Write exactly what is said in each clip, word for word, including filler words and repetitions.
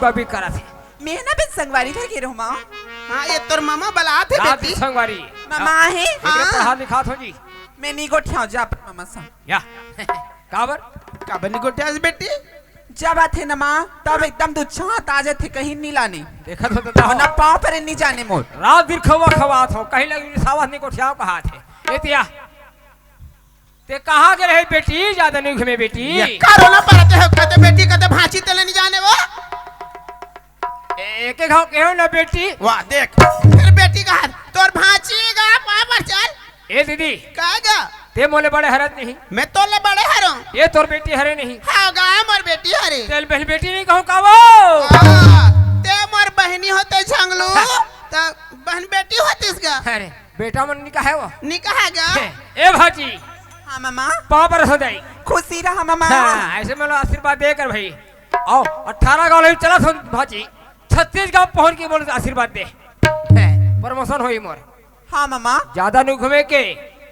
बबी करत हे। मैं ना बिन संगवारी धर के रहूं माँ। हाँ, ये तोर मामा बलात हे रात बेटी। संगवारी। मामा हाँ। हे? एकरे हाँ। पढ़ा लिखात हो जी। मैं नहीं गोठियाऊं जा अपन मामा संग। या। काबर? काबर नहीं गोठियास बेटी? जब आथे न माँ, तब एकदम दूध छात आ जाथे, कहीं नहीं लाने। देखत हो तो और ना पाँव पर नहीं जाने मोर। रात दिन खवा खवात हो, कहीं लग सावत नहीं गोठियाओ कहा थे। ए तिया। ते कहाँ के रहे बेटी? ज्यादा नहीं घूमे बेटी। ये करो ना परते हो, कहते बेटी, कहते भांची तेले नहीं जाने वो। एक एक घाव कहो ना बेटी। वाह, देख, फिर बेटी का हाथ, तोर भांची गा, पाँव पर चल। ए दीदी। का गा? ते मोले बड़े हरत नहीं। मैं तोले बड़े हरों। ये तोर बेटी हरे नहीं। हाँ गा, मोर बेटी हरे। तेल बहन बेटी नहीं कहूँ का वो? हाँ, ते मोर बहनी होते झंगलू, हाँ। त बहन बेटी होतीस गा। अरे, बेटा मन नहीं कहे वो। नहीं कहा गा। ए, ए भाजी। हाँ मामा। पाँव पर हो जाई। खुशी रहा मामा। हाँ, ऐसे मतलब आशीर्वाद दे कर भाई। आओ, अठारह गाँव ले चला था भाजी। छत्तीस गाँव पहुँच के बोले आशीर्वाद दे। हैं, promotion होई मोर। हाँ मामा। ज्यादा नहीं घूमे के।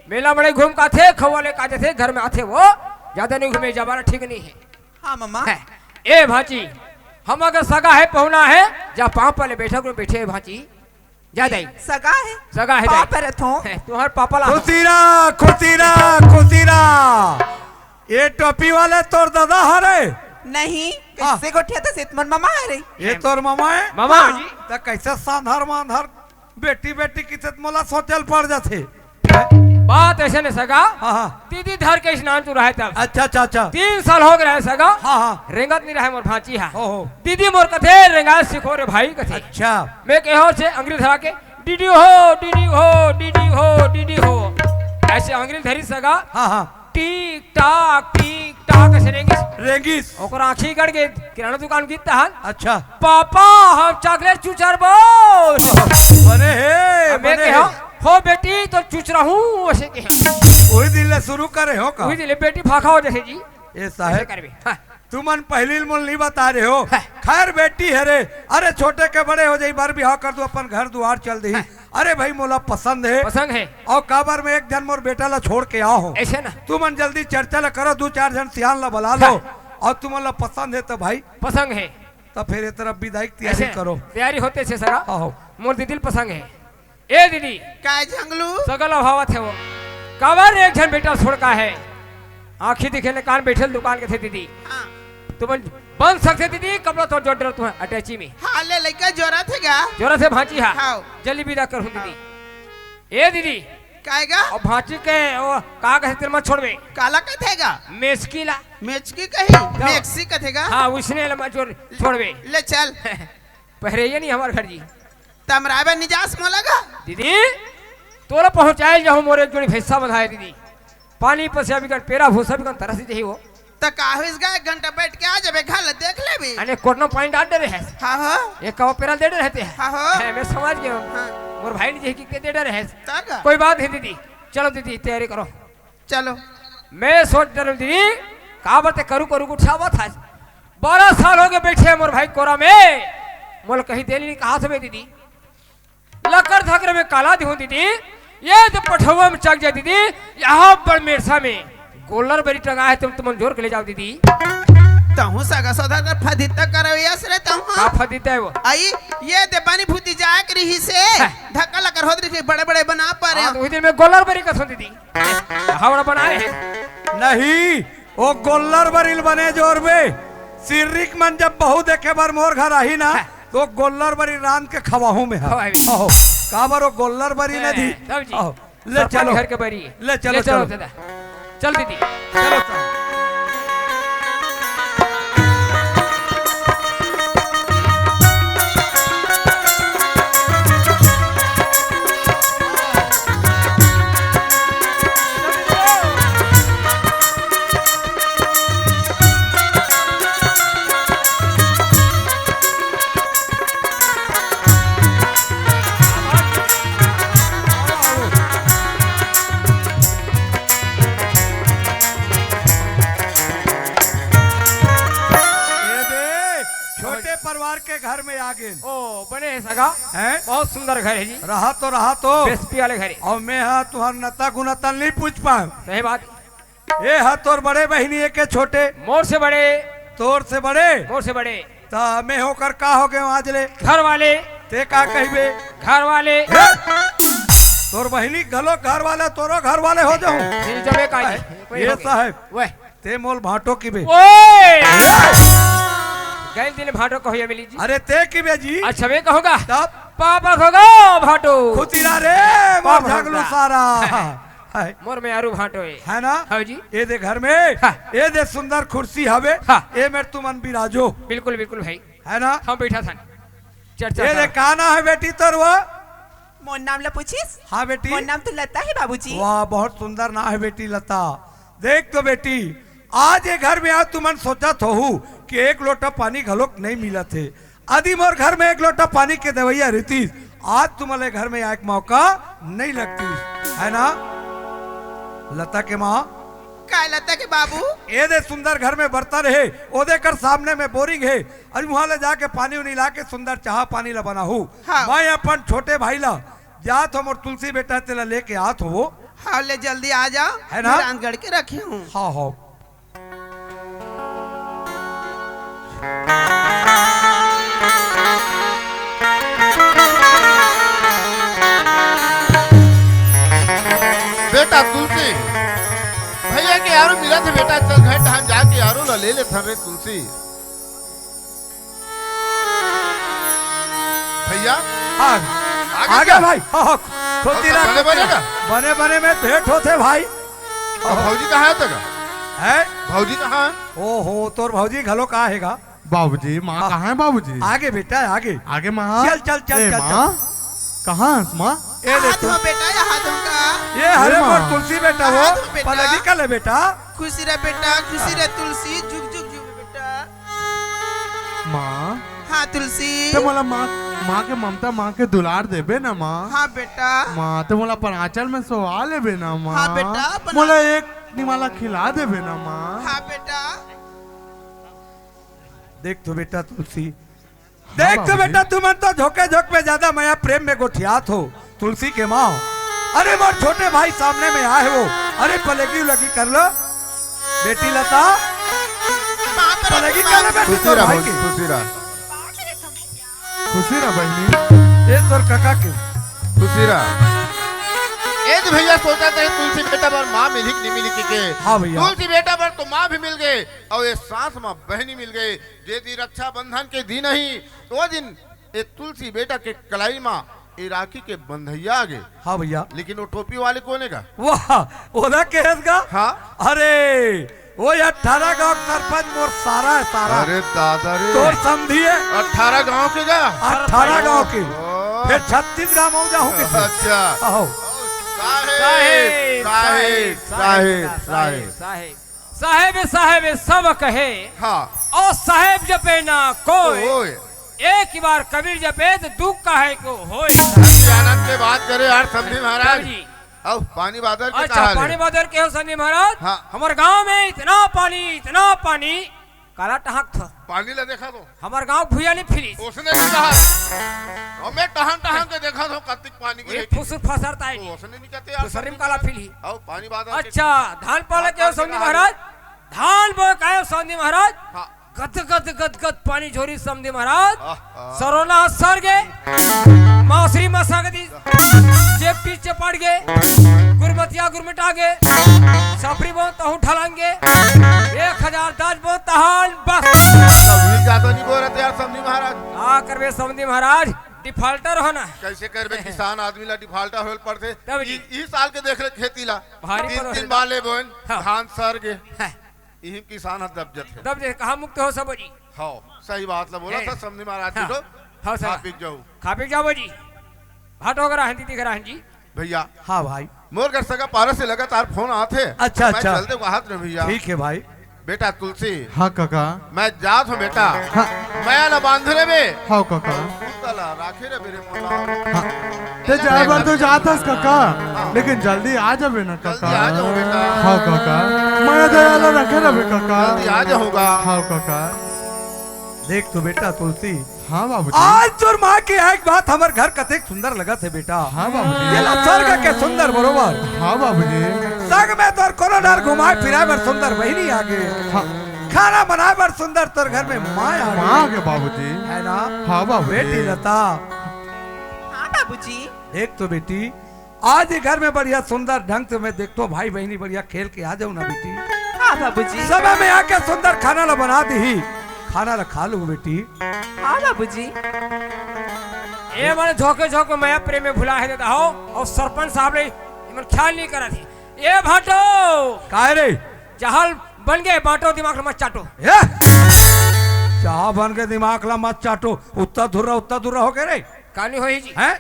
मेला बड़े घूम का थे, खवा ले का थे, घर में आथे वो। ज्यादा नहीं घूमे, जमाना ठीक नहीं है। हाँ मामा। हैं, ए भाजी, हम अगर सगा है, पहुना है, जा पाँव पले बैठा करो, बैठे है भाजी। जा दाई। सगा है? सगा है पाँव दाई। परत हो। हैं, तुम्हार पापा ला। खुशी रहा, खुशी रहा, खुशी रहा। ये टोपी वाले तोर दादा हरे? नहीं, हाँ। कैसे गोठिया था सेतमन मामा हरे? ये तोर मामा है? मामा हाँ। जी। त कैसे सांधर मांधर बेटी बेटी किसे त मोला सोचल पड़ जाथे। बात ऐसे ने सगा। हाँ, हाँ। दीदी धर के स्नान तू रहे तब। अच्छा, अच्छा, अच्छा। तीन साल हो गए रहे सगा। हाँ, हाँ। रेंगत नहीं रहे मोर भांची हा। हो, हो। दीदी मोर कथे रेंगा सीखो रे भाई कथे। अच्छा। मैं कहो से अंग्रेज धरा के डीडी हो, डीडी हो, डीडी हो, डीडी हो। ऐसे अंग्रेज धरी सगा। हाँ, हाँ। टीक टाक, टीक टाक ऐसे रेंगिस। रेंगिस। ओकर आँखी गड़ के किराना दुकान गिरता हन। अच्छा। पापा, हम चॉकलेट चुचरबो। बने हे, अब मैं बने कहे, हे। हो बेटी, तो चुचरा हूँ, ऐसे कहे। वही दिन ले शुरू करे हो का? वही दिन ले बेटी फाका हो जैसे जी। ए साहेब, ऐसे करबे। हाँ। तुमन पहिली ल मोल नहीं बता रहे हो। हाँ। खैर बेटी है रे, अरे छोटे के बड़े हो जाई, बार बिहाव कर दू, अपन घर दुआर चल दही। हाँ। अरे भाई मोला पसंद है। पसंद है। और काबर में एक झन मोर बेटा ला छोड़ के आओ हो। ऐसे ना। तुमन जल्दी चर्चा ला करो, दू चार झन सियान ला बुला लो। हाँ। और तुमन ला पसंद है तो भाई। पसंद है। तो फिर ये तरफ विदाई की तैयारी ऐसे करो। तैयारी होते से सगा। हाँ हो। मोर दीदी ल पसंद है। ए दीदी। काय झंगलू? सगल अभावत है वो। काबर एक झन बेटा छोड़ का है। आँखी दिखे ले कान बैठल दुकान के थे दीदी। हाँ। तुमन बन सकते दीदी, कपड़ा तो जोड़ डर तुम्हें अटैची में। हाँ, ले लइका जोरा थे गा। जोरा से भांची हा। हाँ। जल्दी विदा कर हूँ दीदी। हाँ। ए दीदी। काय गा? और भांची के वो का कहे तेरे मत छोड़वे। काला कथे गा? मेचकी ला। मेचकी कही? तो मेक्सी कथे गा? हाँ, उसने ले मत जोड़ छोड़वे। ले चल। पहरे ये नहीं हमारे घर जी। तमराबे निजास मोला गा। दीदी, तोला पहुँचाए जाहूँ मोरे एक जोड़ी भैंसा बंधाए दीदी। पानी पसिया बिकन, पेरा भूसा बिकन तरस ही जही वो। त का होइस गा, एक घंटा बैठ के आ जाबे, घर ले देख लेबे। अने कोटना पानी डाल डरे है। हाँ हो। एक कवा पेरा दे डरे रहते हैं। हाँ हो। है, मैं समझ गया हूँ। हाँ। मोर भाई ने जही के दे डरे है। त का? कोई बात नहीं दीदी, चलो दीदी तैयारी करो। चलो। मैं सोच डरे हूँ दीदी, काबर ते करू करू उठावा था। बारह साल हो गए बैठे हैं मोर भाई कोरा में। मोल कहीं देली नहीं कहा था दीदी। लकर धकर में काला दिहूं दीदी, ये तो पठवा में चक जाए दीदी, यहाँ पर मेरसा में गोल्लर बरी टंगा है, तुम, तुम जोर के ले जाओ दीदी। तहूँ सगा सौदागर फदिता करवैया से रे तहूँ। का फदिता है वो? आई, ये दे पानी भूती जाए के रही से, हाँ। धक्का लकर होत रही, बड़े बड़े बना पा रहे हाँ, हो। तो उही दिन में गोल्लर बरी कसो दीदी। हावड़ा बना रहे हैं। नहीं, ओ गोल्लर बरी ल बने जोर बे। सिर्रिक मन जब बहू देखे बर मोर घर आही ना, हाँ। तो गोल्लर बरी रांध के खवाहूं मैं। खवाही। आहो, काबर ओ गोल्लर बरी न दी। हाँ, तब जी। आहो, ले सब चलो। घर के बरी है। ले चलो, ले चलो चलो। दादा। चल दीदी। चलो, चलो। ये दे, छोटे परिवार के घर में आ गेन। ओ, बने है सगा। हैं? बहुत सुंदर घर है जी। रहा तो, रहा तो। बेस्ती वाले घर है। और मैं हा तुहार नता गुनता नहीं पूछ पाऊं। सही बात। ए हा तोर बड़े बहिनी है के छोटे? मोर से बड़े। तोर से बड़े? मोर से बड़े। त मैं होकर का हो गयो आज ले? घर वाले। ते का कहिबे? घर वाले। हे! तोर बहिनी घलो घर वाले, तोरो घर वाले हो जाऊं। फिर जबे का जी? ए साहेब, वह। ते मोल भांटो किबे। ओए! गैल दिन भांटो कहो या मिली जी। अरे ते किबे जी? अच्छा, मैं कहूंगा। तब? पापा होगा भांटो। खुशी रह रे, मोर पापा झगलू होगा। सारा। हाय। मोर मेहरू भांटो हे। है ना? हाँ जी। ए दे घर में, हाँ। ए दे सुंदर कुर्सी हवे, हाँ। ए मेर तुमन बिराजो। बिल्कुल, बिल्कुल भाई। है ना? हम बैठा था। चर्चा ए दे करो। का नाम हे बेटी तोर वो? मोर नाम ला पूछिस? हाँ बेटी। मोर नाम तो लता हे बाबूजी। वाह, बहुत सुंदर नाम हे बेटी लता। देख तो बेटी, आज ए घर में आज तुमन सोचत होहू कि एक लोटा पानी घलोक नहीं मिलत हे। अदि मोर घर में एक लोटा पानी के देवइया रहितिस, आज तुमन ले घर में आए के मौका नहीं लगतिस, है ना? लता के माँ। का लता के बाबू? ए दे सुंदर घर में बर्तन हे, ओदे कर सामने में बोरिंग हे, अरे वहां ले जाके पानी उनी ला के सुंदर चाह पानी ला बनाहू। हाँ। मैं अपन छोटे भाई ला जात हो, मोर तुलसी बेटा तेला लेके आत हो वो। हाँ, ले जल्दी आ जा। है ना? रांधगढ़ के रखे हूँ। हाँ, हाँ। बेटा तुलसी, भैया के यारो मिला थे बेटा, चल घर ठान जाके यारो ला ले ले थन रे तुलसी। भैया, हाँ, आगे आगे क्या? भाई, हाँ, हाँ, खुशी और रह, बने खुशी बने रह। का? बने बने में भेंट होथे भाई। और भौजी कहाँ हे तोर? हैं? भौजी कहाँ हे? ओहो, तोर भौजी घलो का हेगा? बाबूजी, माँ हाँ। कहाँ हे बाबूजी? आगे बेटा, आगे। आगे माँ। चल, चल, चल, ए, चल, माँ। चल। कहाँ हे माँ? ए दे हाथ तू। में बेटा, ये हाथ में का? ये हरे ए माँ। मोर तुलसी बेटा वो, हाथ में बेटा। पलगी का ले बेटा। खुशी रह बेटा, खुशी रह तुलसी, झुक, झुक, झुक बेटा। माँ। हाँ, तुलसी। ते मोला माँ, माँ के ममता, माँ के दुलार देबे ना, माँ? हाँ, बेटा। माँ, ते मोला अपन आंचल में सोवा लेबे ना, माँ? हाँ, बेटा, अपन मोला एक निमाला खिला देबे ना, माँ? हाँ, बेटा। देख तो बेटा तुलसी, हाँ, देख तो बाबूजी। बेटा, तुमन तो झोंके झोंक में ज्यादा मया प्रेम में गोठियात हो। तुलसी के माँ, अरे मोर छोटे भाई सामने में आए हो, अरे पलगी उलगी कर लो बेटी लता, माँ पर पलगी कर लो बेटी खुशी तोर रह भाई भौजी, के। खुशी रह। खुशी रह बहिनी। ए तोर काका के। खुशी रह। ए तो भैया सोचत हे तुलसी बेटा बर माँ मिलही कि नहीं मिलही के। हाँ भैया। तुलसी बेटा बर तो माँ भी मिल गे, अउ ए साथ म बहिनी मिल गे। जे दिन रक्षाबंधन के दिन ही, ओ दिन ए तुलसी बेटा के कलाई म ए राखी के बंधइया आगे। हाँ भैया। लेकिन वो टोपी वाले कोन हे गा? वाह, ओला केहेस गा? हाँ। अरे, वो अठारह गांव के सरपंच मोर सारा हे, सारा। अरे दादा रे। तोर समधी हे। अठारह गांव के गा? अठारह गांव के। ओ। फिर छत्तीस गांव में जाहूं किसी। अच्छा। आहो। साहेब, साहेब, साहेब, साहेब, साहेब। साहेब। साहेब, साहेब सब कहे, हाँ। और साहेब जपे ना कोई। ओए। एक ही बार कबीर जपे तो दुख काहे को होए। आनंद के बात करे यार समधी महाराज। जी। आओ, पानी बादर के अच्छा, कहा ले? पानी बादर के हो समधी महाराज? हाँ। हमर गांव में इतना पानी, इतना पानी, काला टहक था। पानी ला देखा तो। हमर गांव भुइया नहीं फिलिस। ओसने नहीं कहा। हमें टहन टहन के देखा तो कतिक पानी ये गिरे। फुसुर फसरता है। ओसने नहीं कहते यार, फुसरी में काला फिली। आओ, पानी बादर के अच्छा, धान पाला के हो समधी महाराज? धान बोए काहे समधी महाराज? हाँ। गद गद गद गद पानी झोरी समधी महाराज। आह, आह। सरोना ह सर गे, मौसरी मसा गे, चेपटी चेपट गे, गुरमतिया गुरमिटा गे, सफरी बोन तहूं ढलंग गे, एक हजार दस बोन तहान बस। तब भी ज्यादा नहीं बोल रहे थे यार समधी महाराज। का करबे समधी महाराज, डिफाल्टर हो ना। कैसे करबे, किसान आदमी ला डिफाल्टर होल पड़थे। तब जी। ई, ई साल के देख ले खेती ला, भारी तीन, तीन बाले बोन, हाँ। धान सर गे। हाँ। इही किसान ह दब जथे। दब जथे, कहाँ मुक्त हो सब जी? हाँ, सही बात ला बोला हे। था समधी महाराज जी हाँ। तो। हाँ, सर। खा पी के जाओ। खा पी के जाओ जी। भाटो करा हंती दिख रहा है जी। भैया। हाँ भाई। मोर घर सगा पारा से लगातार फोन आथे। अच्छा, मैं अच्छा। चल दे बाहर रे भैया। ठीक है भाई। बेटा तुलसी। हाँ काका। मैं जात हूँ बेटा। हाँ। मैं आला बांध रे बे। हाँ काका। तू तला राखे रे मेरे मोला। हाँ। ते जाए बर तो जात हस काका, लेकिन जल्दी आ जाबे ना काका। जल्दी आ जाओ बेटा। हाँ काका, मैं दया ला रखे रहे काका। जल्दी आ जाऊंगा। हाँ काका। देख तो बेटा तुलसी, हाँ बाबूजी। आज तोर माँ के आए के बात हमर घर कतेक सुंदर लगत हे बेटा। हाँ बाबूजी। ये ला स्वर्ग के सुंदर बरोबर। हाँ बाबूजी। संग में तोर कोनो डर घुमाए फिराए बर सुंदर बहिनी आगे। हाँ। खाना बनाए बर सुंदर तोर घर में माँ आ गई। माँ के बाबूजी। है ना? हाँ बाबूजी। बेटी लता। हाँ बाबूजी। देख तो बेटी, आज ये घर में बढ़िया सुंदर ढंग से मैं देखतो, भाई बहिनी बढ़िया खेल के आ जाऊ ना बेटी। हाँ बाबूजी। समय में आके सुंदर खाना ला बना दी, खाना ला खा लू बेटी। हाँ बाबूजी। ए मन झोंके झोंके मया प्रेम में भुला हे देता हो, अउ सरपंच साहब ले इमन ख्याल नहीं करत हे। ए भाटो। काय रे? जहल बन गए बांटो, दिमाग ला मत चाटो। ए? चाह बन के दिमाग ला मत चाटो, उत्ता धुर्रा, उत्ता धुर्रा हो गए रे। कानी होही जी। हैं?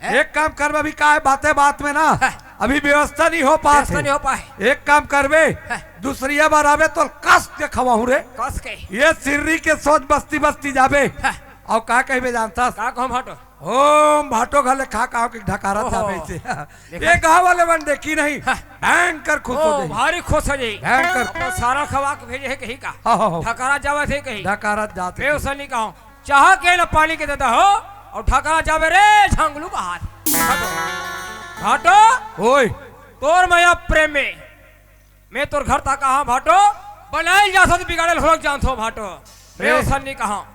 हैं? एक काम कर, अभी काय बातें बात में ना, हैं। अभी व्यवस्था नहीं हो पात व्यवस्था हे। नहीं हो पाए। एक काम करबे, हैं। दूसरी बार आबे तो कस के खवाहूँ रे। कस के? ये सिर्री के सोच बस्ती बस्ती जाबे। हैं। अउ का कहबे जानथस? का कहूँ भाटो? ओम भाटो घले खा खाओ के ढकारत ओहो। जाबे इसे। देखा। ये गाँव वाले मन देखी नहीं, हाँ। भयंकर खुश हो ओ, जाई। भारी खुश हो जाई। भयंकर। अपन सारा खवा के भेजे हे कहीं का। हाँ, हाँ, हाँ। ढकारत जावत हे कहीं। ढकारत जात हे। मैं उसे नहीं कहूँ। चाह के न पानी के देता हो अउ ढकारत जाबे रे झंगलू बाहर। भाटो। ओए। तोर मया प्रेम में मैं तोर घर तक कहाँ भाटो, बनाइल जाथो तो बिगाड़ल होलक जानथो भाटो। मैं ए। ओसन नहीं कहाँ।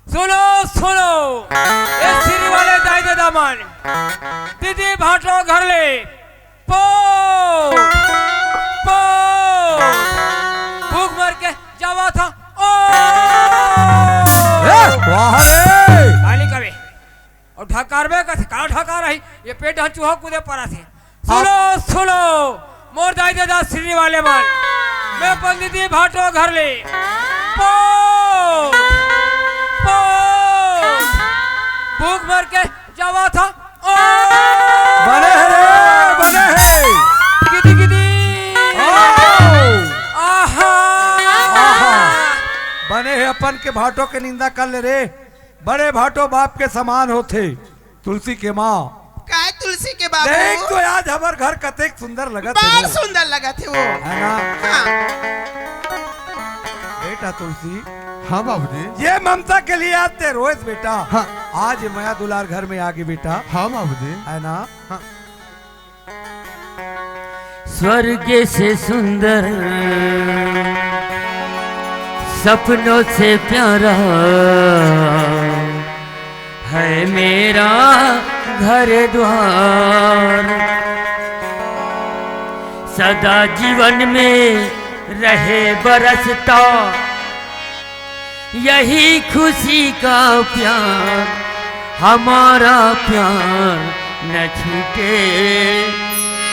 सुनो, सुनो, ए सिरी वाले दाई ददा मन, दीदी भाटो घर ले, पो, पो, भूख मर के जावा था, ओ। ए, वाह रे। काली कवे। अउ ढकारबे कथे, का ढकार रही? ये पेट ह चूहा कूदे परा थे। सुनो, सुनो, मोर दाई ददा सिरी वाले मन, मैं पंडित जी भाटो घर ले पो, पो, भूख मर के जावा था। ओ! बने हे रे, बने हे। गिदी, गिदी। ओ! आहा। आहा। बने हे, अपन के भाटो के निंदा कर ले रे। बड़े भाटो बाप के समान होथे। तुलसी के माँ। काय तुलसी के बाबू? देख तो आज हमर घर कतेक सुंदर लगत हे बड़ वो। सुंदर लगत हे वो। है ना? हाँ। बेटा तुलसी। हाँ बाबूजी। ये ममता के लिए आज ते रोएस बेटा। हाँ। आज ये मया दुलार घर में आ गई बेटा। हाँ बाबूजी। है ना? हाँ। स्वर्ग से सुंदर, सपनों से प्यारा है मेरा घर द्वार। सदा जीवन में रहे बरसता यही खुशी का प्यार, हमारा प्यार न छूटे,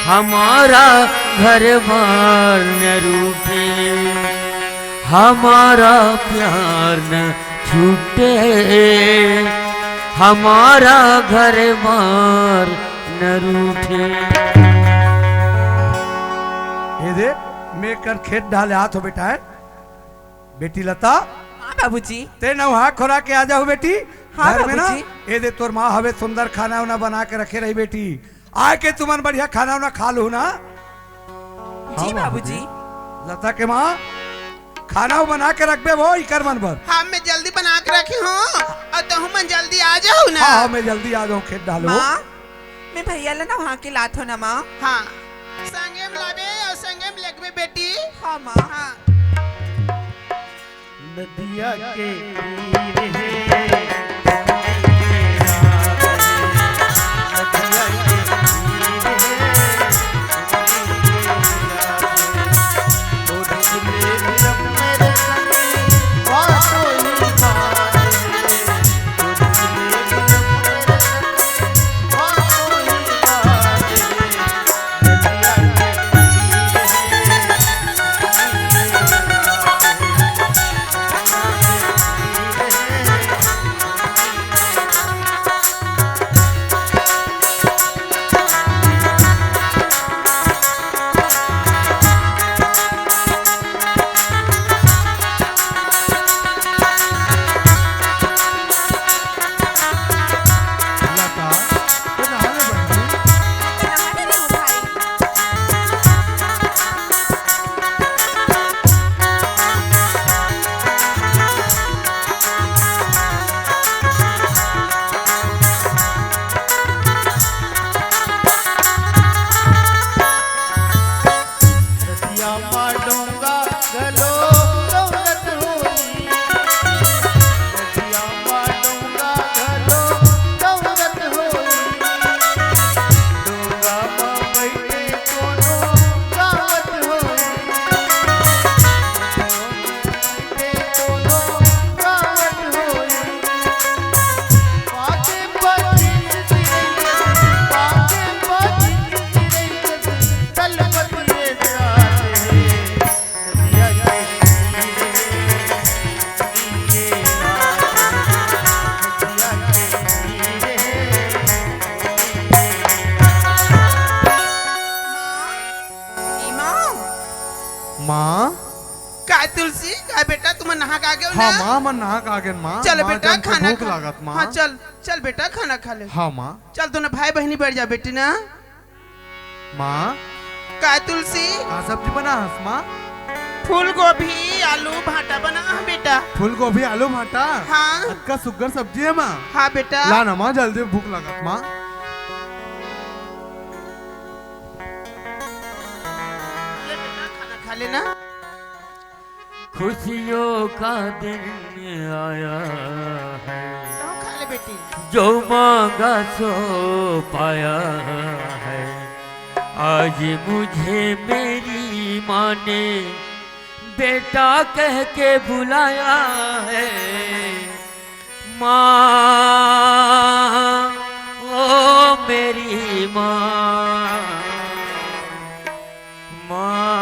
हमारा घर बार न रूठे, हमारा प्यार न छूटे, हमारा घर बार न रूठे। ये दे, मैं कर खेत डाले हाथ हो बेटा है। बेटी लता, हाँ बाबूजी। ते नहा खोरा के आ जाओ बेटी। हाँ घर में ना, बाबूजी। ए दे तोर माँ हवे सुंदर खाना उना बना के रखे रही बेटी। आके तुमन बढ़िया खाना उना खा लो ना। जी हाँ बाबूजी। लता के माँ, खाना बना के रखबे वो इकर मन बर। हाँ, मैं जल्दी बना के रखी हूँ अउ तुहू मन जल्दी आ जाओ ना। हाँ, हाँ, मैं जल्दी आ जाऊँ खेत डालो। माँ, मैं भैया ला नहा के लात हो ना माँ। हाँ, संगे में लाबे अउ संगे में लेगबे बेटी। हाँ माँ। हाँ। नदिया के तीर हे, नदिया के तीर हे। नहा के आ गेव हाँ ना? माँ, मैं नहा के आ गेन माँ। चल माँ, बेटा, जान के खाना भूख खा। लागत माँ। हाँ, चल, चल बेटा, खाना खा ले। हाँ माँ। चल, दोनों भाई बहिनी बैठ जा बेटी ना। माँ। का तुलसी? का सब्जी बना हस माँ? फूल गोभी, आलू, भांटा बना हस बेटा। फूल गोभी, आलू, भांटा? हाँ। अतका सुग्घर सब्जी हे माँ। हाँ बेटा। ला ना माँ, जल्दी भूख लागत माँ। ले बेटा, खाना खा लेना। खुशियों का दिन आया है, तो खा ले बेटी। जो मांगा सो पाया है। आज मुझे मेरी माँ ने बेटा कह के बुलाया है। माँ, ओ मेरी माँ, माँ,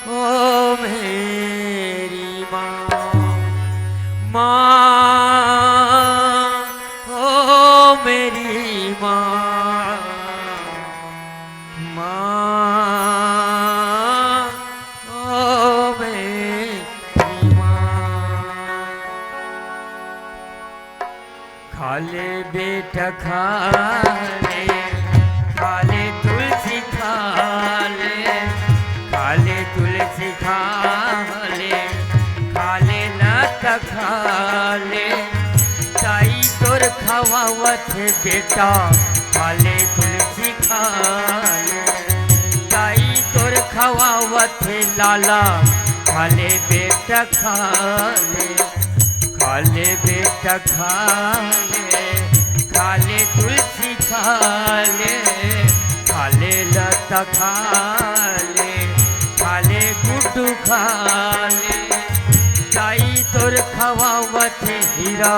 ओ मेरी माँ, माँ, ओ मेरी माँ, माँ, ओ मेरी माँ। खा ले बेटा खा ले, खा ले तुलसी खा ले, खा ले तुलसी खा ले, खा ले लता खा ले। दाई तोर खवावत हे बेटा, खा ले तुलसी खा ले। दाई तोर खवावत हे लाला, खा ले बेटा खा ले। खा ले बेटा खा ले, खा ले तुलसी खा ले, खा ले लता खा ले, खा ले गुड्डू खा ले। दाई तोर खवावत हे हीरा,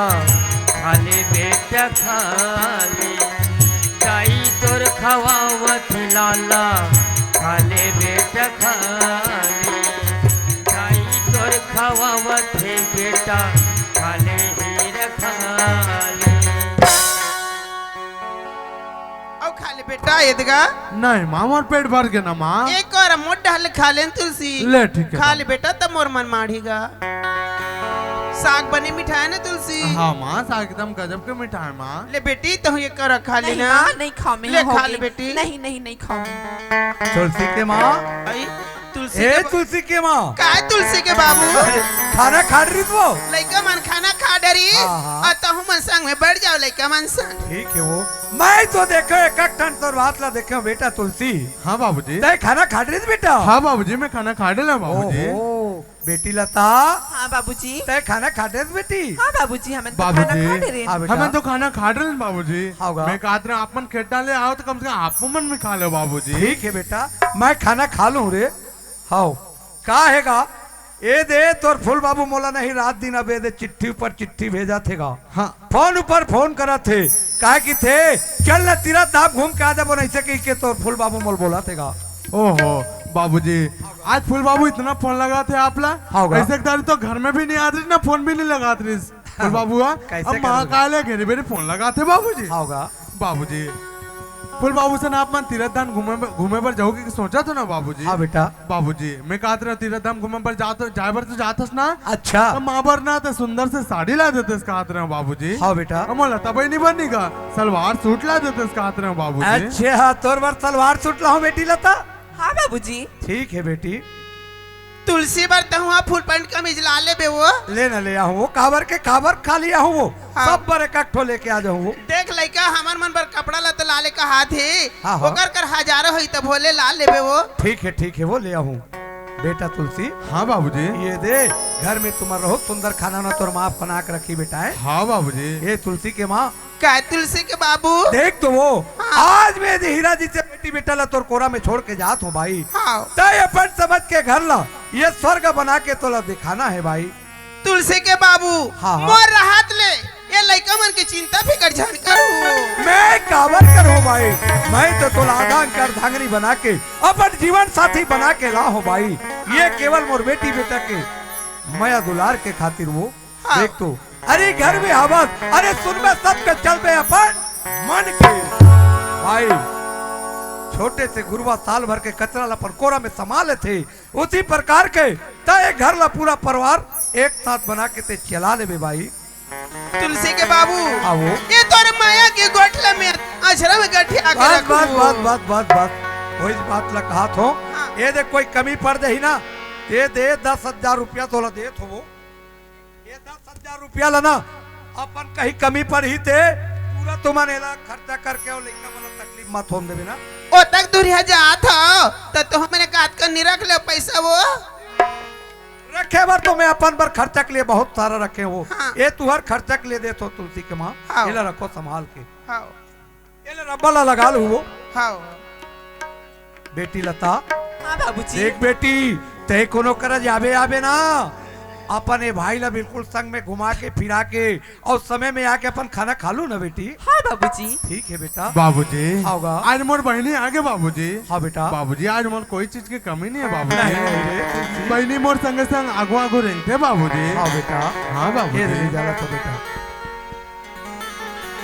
खा ले बेटा खा ले। दाई तोर खवावत हे लाला, खा ले बेटा खा ले। दाई तोर खवावत हे बेटा, खा ले हीरा खा ले। अउ खा ले बेटा, एदगा। नहीं माँ, मोर पेट भर गे ना माँ। एक और मोर डहर ले खा ले तुलसी। ले ठीक हे खा माँ। ले बेटा, तब मोर मन माढ़ी गा। साग बने मिठाय ना तुलसी। हाँ माँ, साग एकदम गजब के मिठाय माँ। ले बेटी, तहूँ एक कर खा ले नहीं ना। माँ, नहीं खाँव मैं, ले हो खा गे। ले बेटी। नहीं, नहीं, नहीं खाँव मैं। तुलसी के माँ। आई, तुलसी ए, के बा-, तुलसी के माँ। काय तुलसी के बाबू? अरे, खाना खा डरिस वो? लइका मन खाना खा डरिस, हाँ, हाँ। अउ तहूँ मन संग में बैठ जाव लइका मन संग। ठीक हे वो। मैं तो देखेंव एक एक ठन तोर बात ला देखेंव बेटा तुलसी। हाँ बाबूजी। तैं खाना खा डरिस बेटा? हाँ बाबूजी, मैं खाना खा डरेंव बाबूजी। ओहो। बेटी लता। हाँ बाबूजी। तैं खाना खा डरेस बेटी? हाँ बाबूजी, हमन तो खाना बाबूजी, खा डरेन। हाँ बेटा। हमन तो खाना खा डरेन बाबूजी। हाँ गा। मैं कहत रहेंव आप मन खेत डाले आव त कम से कम आप मन भी खा लेव बाबूजी। ठीक हे बेटा, मैं खाना खा लूँ रे। हव, का हे गा? ए दे तोर फूल बाबू मोला नहीं रात दिन अब ए दे चिट्ठी ऊपर चिट्ठी भेजत हे गा। हाँ। फोन ऊपर फोन करत हे, काहे कहिथे, "चल ना तीरथ धाम घूम के आ जाबो," अइसे कहिके तोर फूल बाबू मोला बोलत हे गा। ओहो, बाबूजी, आज फूल बाबू इतना फोन लगाथे आप ला? हाँ गा। अइसे एक दारी तो घर में भी नहीं आत रहिस, ना फोन भी नहीं लगात रहिस। फूल बाबू हा, कैसे अब माँ करूँ? काले घेरी बेरी फोन लगाथे बाबूजी। हाँ गा। बाबूजी, फूल बाबू सन आप मन तीरथ धाम घूमे बर, घूमे बर जाहू कहिके सोचत हो ना बाबूजी? हाँ बेटा। बाबूजी, मैं कहत रहेंव तीरथ धाम घूमे बर जात, जाय बर तो जात हस ना? अच्छा। त माँ बर ना त सुंदर से साड़ी ला देतेस कहत रहेंव बाबूजी। हाँ बेटा। अउ मोर लता बहिनी बर नहीं गा, सलवार सूट ला देतेस कहत रहेंव बाबूजी। अच्छा, हाँ, तोर बर सलवार सूट लाहूँ बेटी लता। हाँ बाबूजी। ठीक हे बेटी। तुलसी बर तहूँ हा फुल पैंट कमीज ला लेबे वो। ले ना ले आहूँ वो, काबर के काबर खाली आहूँ वो। हाँ। सब बर एक एक ठो लेके आ जाहूँ वो। देख लइका, हमर मन बर कपड़ा ला तो ला ले कहात हे। हाँ, हाँ। ओकर कर हजारों होही तभो ले ला लेबे वो। ठीक हे, ठीक हे, वो ले आहूँ। बेटा तुलसी। हाँ बाबूजी। ए दे, घर में तुमन रहो, सुंदर खाना ना तोर माँ बना के रखही बेटा, हैं? हाँ बाबूजी। ए तुलसी के माँ, काय तुलसी के बाबू? देख तो वो, हाँ। आज मैं यदि हीरा जइसे बेटी बेटा ला तोर कोरा में छोड़ के जात हूँ भाई। हाँ। तैं अपन समझ के घर ला, ये स्वर्ग बना के तोला दिखाना हे भाई। तुलसी के बाबू, हाँ, हाँ। मोर रहत ले ये लइका मन के चिंता फिकर झन करू। मैं काबर करूँ भाई? मैं तो तोला आधा अंकर धांगनी बना के अपन जीवन साथी बना के ला हूँ भाई। ये केवल मोर बेटी बेटा के मया दुलार के खातिर वो हाँ। देख तो, अरे घर में हवस, अरे सुनबे सबके चलबे अपन मन के। भाई, छोटे से घुरवा साल भर के कचरा ला अपन कोरा में समा लेथे, उसी प्रकार के त एक घर ला पूरा परिवार एक साथ बना के ते चला लेबे भाई। तुलसी के बाबू, हाँ वो। ये तोर माया के गोठला में आश्रम गठिया के बस, रखू। बस, बस, बस, बस, बस। वही बात ला कहा थो। हाँ। ये देख, कोई कमी पड़ जाही ना, ये दे दस हजार रुपया तोला दे थो वो। ये दस हजार रुपया ला ना, अपन कहीं कमी पड़ही ते पूरा तुमन एला खर्चा करके अउ लइका मन ला तकलीफ मत होन देबे ना। ओ तक दूरिहा जात हो, त तो हमने काट कर नहीं रख ले पैसा वो। रखे बर तो मैं अपन बर खर्चा के लिए बहुत सारा रखे हो। हाँ। ये तुहर खर्चा के लिए देथो तुलसी के माँ। हाँ। एला रखो संभाल के। हाँ। एला रब्बा ला लगा लू वो। हाँ। बेटी लता। हाँ बाबूजी। देख बेटी, ते कोनो करा जाबे आबे ना, अपन ए भाई ला बिल्कुल संग में घुमा के फिरा के अउ समय में आके अपन खाना खा लू ना बेटी। हाँ बाबूजी। ठीक है बेटा। बाबूजी, आओगा। आज मोर बहिनी आगे बाबूजी। हाँ बेटा। बाबूजी, आज मोर कोई चीज की कमी नहीं है बाबूजी। नहीं, नहीं रे। बहिनी मोर संगे संग आगू आगू रेंगथे बाबूजी। हाँ बेटा। हाँ बाबूजी। ये ले जाला तो बेटा।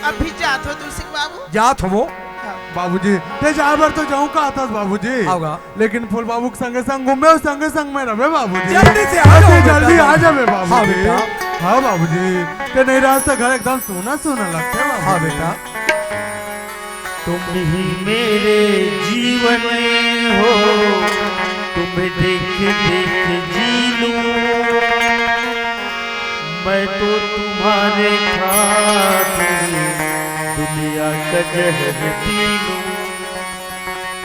अभी जात हो तुलसी के बाबू? जात हो वो? हाँ। बाबूजी, ते जाए बर तो जाऊं का आतस बाबूजी? आओगा। लेकिन फूल बाबू के संगे संग घूमे अउ संगे संग में रहे बाबूजी। जल्दी से आ जाओ अति बेटा। जल्दी आ जाबे बाबूजी। हाँ बेटा। हाँ बाबूजी, ते नहीं रहा तो घर एकदम सूना सूना लगथे बाबूजी। हाँ बेटा। तुम ही मेरे जीवन हो, तुम्हें देख देख जी लूं, मैं तो तुम्हारे खातिर दुनिया का जहर पी लूं।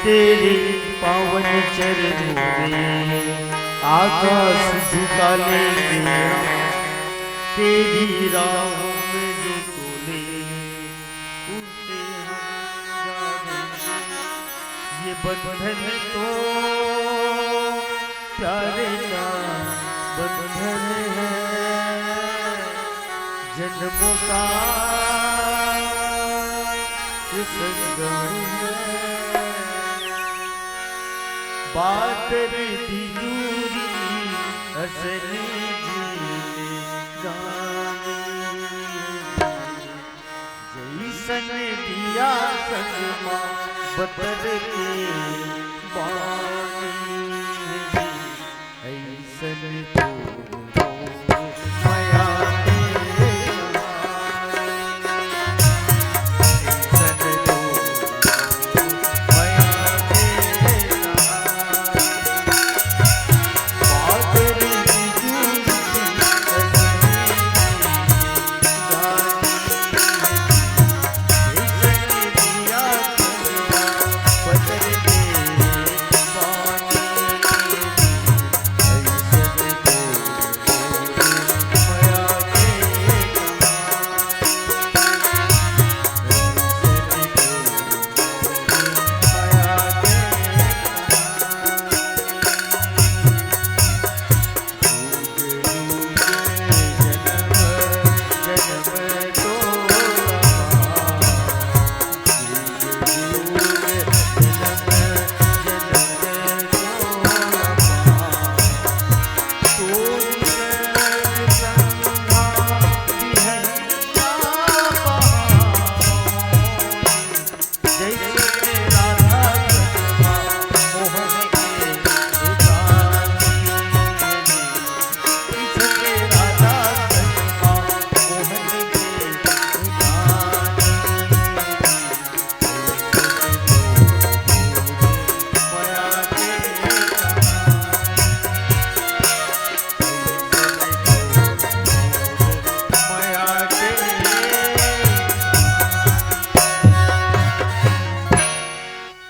तेरे पावन चरणों में आकाश झुका लेंगे हम, तेरी राहों में जो तोले उसे हम जाने। ये बंधन तो प्यारे का बंधन है, जन्मों का ये संगम है। बादल बिजुरी असनी जी ने जानी। जइसन दिया संगमा बदल के बानी, अइसन तोर मोर मया के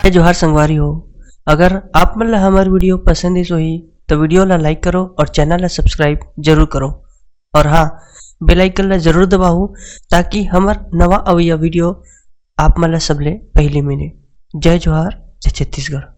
जय जोहार संगवारी हो, अगर आप मन ला हमर video पसंद आइस होही, तो video ला like करो और channel ला subscribe जरूर करो। और हाँ, bell icon ला जरूर दबाओ, ताकि हमर नवा अवइया video आप मन ला सबले पहली मिले। जय जोहार, जय छत्तीसगढ़।